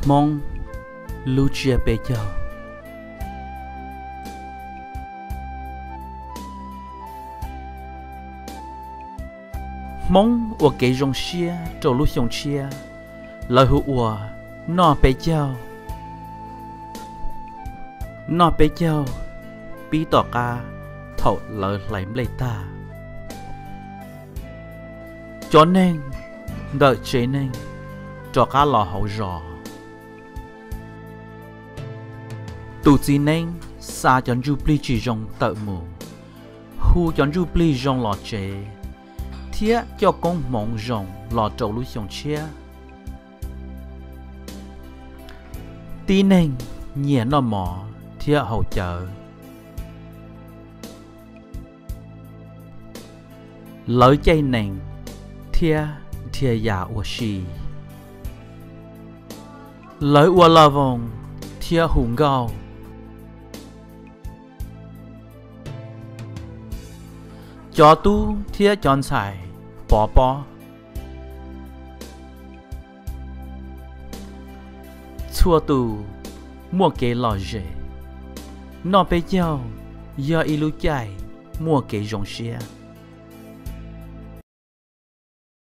Hmoob lub tsiab peb caug. Hmoob ua kev zoo siab rau lub xyoo tshiab, lawv hu ua noj peb caug. Noj peb caug pib tom qab thaum lawv hlais nplej tag, cov neeg ntawm tsev neeg rov qab los hauv zos. Tus txiv neeb xa cov ntsuj plig tsis zoo tawm mus, hu cov ntsuj plig zoo los tsev, thiab coj koob hmoov zoo los rau lub xyoo tshiab. Tib neeg nyiam noj mov thiab haus cawv. Lawv caij nees thiab dhia yas ua si. Lawv ua loj voos thiab hu nkauj. Cov tub thiab cov ntxhais pov pob. Txhua tus muaj kev lom zem. Noj peb caug yog ib lub caij muaj kev zoo siab.